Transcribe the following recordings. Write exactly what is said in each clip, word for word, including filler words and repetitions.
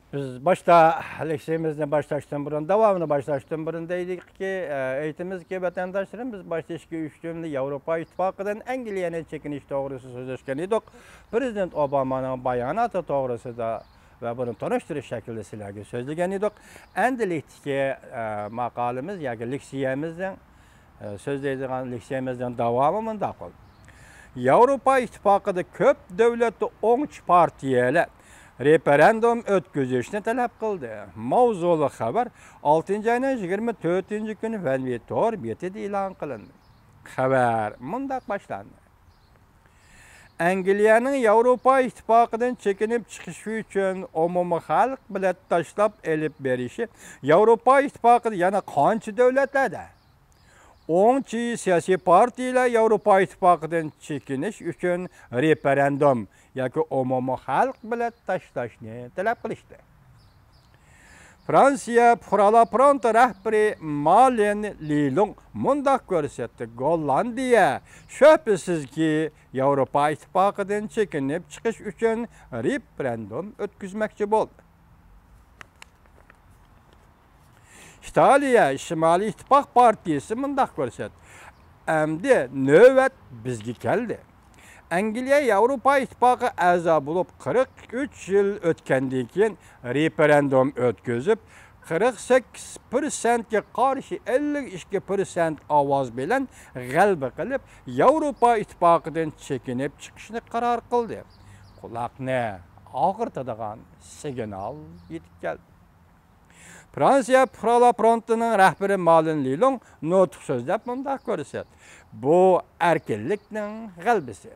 بىز باشتا لېكسىيىمىزنى باشلاشتىن بۇرۇن، داۋامىنى باشلاشتىن بۇرۇن دەيلىككى، ئېيتىمىزكى، ۋەتەنداشلىرىم، بىز باشتا ئىككى، ئۈچ جۈملە ياۋروپا ئىتتىپاقىدىن ئەنگلىيەنى چېكىنىش توغرىسىدا سۆزلەشكەن ئىدۇق. پىرېزىدېنت ئوبامانىڭ باياناتى توغرىسىدا ۋە بۇنى تونۇشتۇرۇش شەكلىدە سىلەرگە سۆزلىگەن ئىدۇق. ئەمدىلىكتىكى، ئە، ماقالىمىز ياكى لېكسىيەمىزنىڭ، ئە، سۆزلەيدىغان لېكسىيەمىزنىڭ داۋامى مۇنداق بولدى. ياۋروپا ئىتتىپاقىدا كۆپ دۆلەتتە ئوڭچى پارتىيەلەر رېفېرېندۇم ئۆتكۈزۈشنى تەلەپ قىلدى. ماۋزۇلۇق خەۋەر ئالتىنچى ئاينىڭ يىگىرمە تۆتىنچى كۈنى ۋەنۋى تور بېتىدە ئېلان قىلىندى. خەۋەر مۇنداق باشلاندى. ئەنگلىيەنىڭ ياۋروپا ئىتتىپاقىدىن چېكىنىپ چىقىشى ئۈچۈن ئومۇمىي خەلق بېلەت تاشلاپ ئېلىپ بېرىشى ياۋروپا ئىتتىپاقىدا يەنە قانچە دۆلەتلەردە ئوڭچى سىياسىي پارتىيەلەر ياۋروپا ئىتتىپاقىدىن چېكىنىش ئۈچۈن رېفېرېندۇم ياكى ئومۇمىي خەلق بېلەت تاشلاشنى تەلەپ قىلىشتى. فرانسىيە پۇقرالار فرونتى رەھبىرى مالېن لىلۇڭ مۇنداق كۆرسەتتى: گوللاندىيە شۈبھىسىزكى ياۋروپا ئىتتىپاقىدىن چېكىنىپ چىقىش ئۈچۈن رېفېرېندۇم ئۆتكۈزمەكچى بولدى. ئىتالىيە شىمالىي ئىتتىپاق پارتىيىسى مۇنداق كۆرسەتتى: ئەمدى نۆۋەت بىزگە كەلدى. ئەنگلىيە ياۋروپا ئىتتىپاقى ئەزا بولۇپ قىرىق ئۈچ يىل ئۆتكەندىن كېيىن رېفېرېندۇم ئۆتكۈزۈپ، قىرىق سەككىز پىرسەنتكە قارشى ئەللىك ئىككى پىرسەنت ئاۋاز بىلەن غەلىبە قىلىپ، ياۋروپا ئىتتىپاقىدىن چېكىنىپ چىقىشنى قارار قىلدى. قۇلاقنى ئاغرىتىدىغان سىگنال يېتىپ كەلدى. فرانسىيە پۇقرالار فرونتىنىڭ رەھبىرى مالىن لىلۇڭ نۇتۇق سۆزلەپ مۇنداق كۆرسەتتى: بۇ ئەركىنلىكنىڭ غەلىبىسى.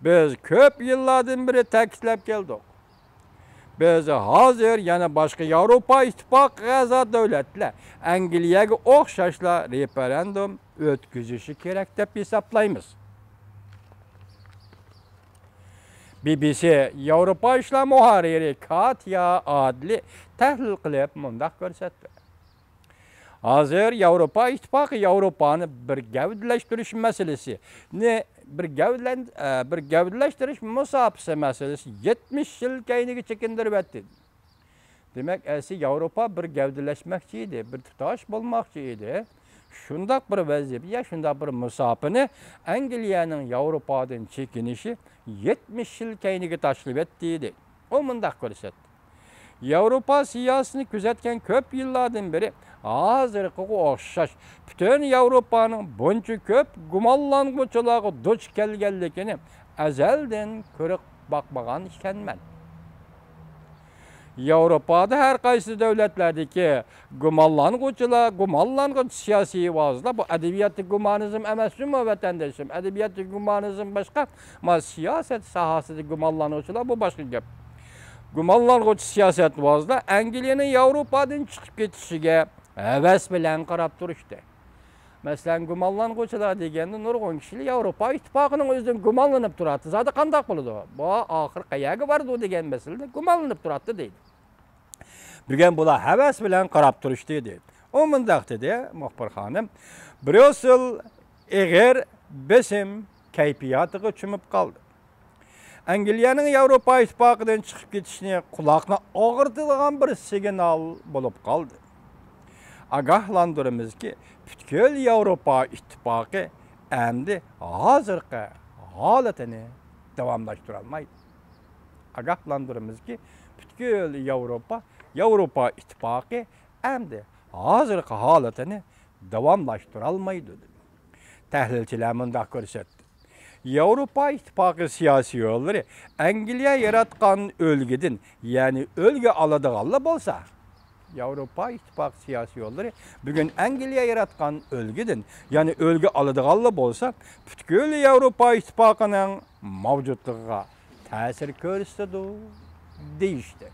بىز كۆپ يىللاردىن بېرى تەكىتلەپ كەلدۇق. بىز ھازىر يەنە باشقا ياۋروپا ئىتتىپاقىغا ئەزا دۆلەتلەر ئەنگلىيەگە ئوخشاشلا رېفېرېندۇم ئۆتكۈزۈشى كېرەك دەپ ھېسابلايمىز. بى بى سى ياۋروپا ئىشلار مۇھەررىرى كاتيا ئادلى تەھلىل قىلىپ مۇنداق كۆرسەتتى: ھازىر ياۋروپا ئىتتىپاقى ياۋروپانى بىر گەۋدىلەشتۈرۈش مەسىلىسىنى، بىر گەۋدىلەن-، ئە، بىر گەۋدىلەشتۈرۈش مۇساپىسى مەسىلىسى يەتمىش يىل كەينىگە چېكىندۈرۈۋەتتى. دېمەك، ئەسلى ياۋروپا بىر گەۋدىلەشمەكچى ئىدى، بىر تۇتاش بولماقچى ئىدى. شۇنداق بىر ۋەزىپە، شۇنداق بىر مۇساپىنى ئەنگلىيەنىڭ ياۋروپادىن چېكىنىشى يەتمىش يىل كەينىگە تاشلىۋەتتى، دېدى. ئۇ مۇنداق كۆرسەتتى: ياۋروپا سىياسىتىنى كۆزەتكەن كۆپ يىللاردىن بېرى، ھازىرقىغا ئوخشاش پۈتۈن ياۋروپانىڭ بۇنچە كۆپ گۇمانلانغۇچىلارغا دۇچ كەلگەنلىكىنى ئەزەلدىن كۆرۈپ باقمىغان ئىكەنمەن. ياۋروپادا ھەر قايسى دۆلەتلەردىكى گۇمانلانغۇچىلار، گۇمانلانغۇچى سىياسىي ۋازىلار، بۇ ئەدەبىياتتىكى گۇمانىزم ئەمەس جۇمۇ، ۋەتەندىشىم. ئەدەبىياتتىكى گۇمانىزم باشقا، ئەمما سىياسەت ساھەسىدە گۇمانلانغۇچىلار، بۇ باشقا گەپ. گۇمانلانغۇچى سىياسەت ۋازىلار ئەنگلىيەنىڭ ياۋروپادىن چىقىپ كېتىشىگە ھەۋەس بىلەن قاراپ تۇرۇشتى. مەسىلەن، گۇمانلانغۇچىلار دېگەندە نۇرغۇن كىشىلەر ياۋروپا ئىتتىپاقىنىڭ ئۆزىدىن گۇمانلىنىپ تۇراتتى. زادى قانداق بولىدۇ؟ بۇ ئاخىر قەيەرگە بارىدۇ دېگەن مەسىلىدە گۇمانلىنىپ تۇراتتى دەيدۇ. بۈگۈن بۇلار ھەۋەس بىلەن قاراپ تۇرۇشتى دەيدۇ. ئۇ مۇنداق دېدى، مۇخبىر خانىم: بريۇسسېل ئېغىر بېسىم كەيپىياتىغا چۆمۈپ قالدى. ئەنگلىيەنىڭ ياۋروپا ئىتتىپاقىدىن چىقىپ كېتىشىنى قۇلاقنى ئاغرىتىدىغان بىر سىگنال بولۇپ قالدى. ئاگاھلاندۇرىمىزكى، پۈتكۈل ياۋروپا ئىتتىپاقى ئەمدى ھازىرقى ھالىتىنى داۋاملاشتۇرالمايدۇ. ئاگاھلاندۇرىمىزكى، پۈتكۈل ياۋروپا، ياۋروپا ئىتتىپاقى ئەمدى ھازىرقى ھالىتىنى داۋاملاشتۇرالمايدۇ، دېدى. تەھلىلچىلەر مۇنداق كۆرسەتتى: ياۋروپا ئىتتىپاقى سىياسىي يوللىرى ئەنگلىيە ياراتقان ئۈلگىدىن، يەنى ئۈلگە ئالىدىغانلا بولسا، ياۋروپا ئىتتىپاقى سىياسىي يوللىرى بۈگۈن ئەنگلىيە ياراتقان ئۈلگىدىن، يەنى ئۈلگە ئالىدىغانلا بولسا، پۈتكۈل ياۋروپا ئىتتىپاقىنىڭ مەۋجۇتلۇقىغا تەسىر كۆرسىتىدۇ، دېيىشتى.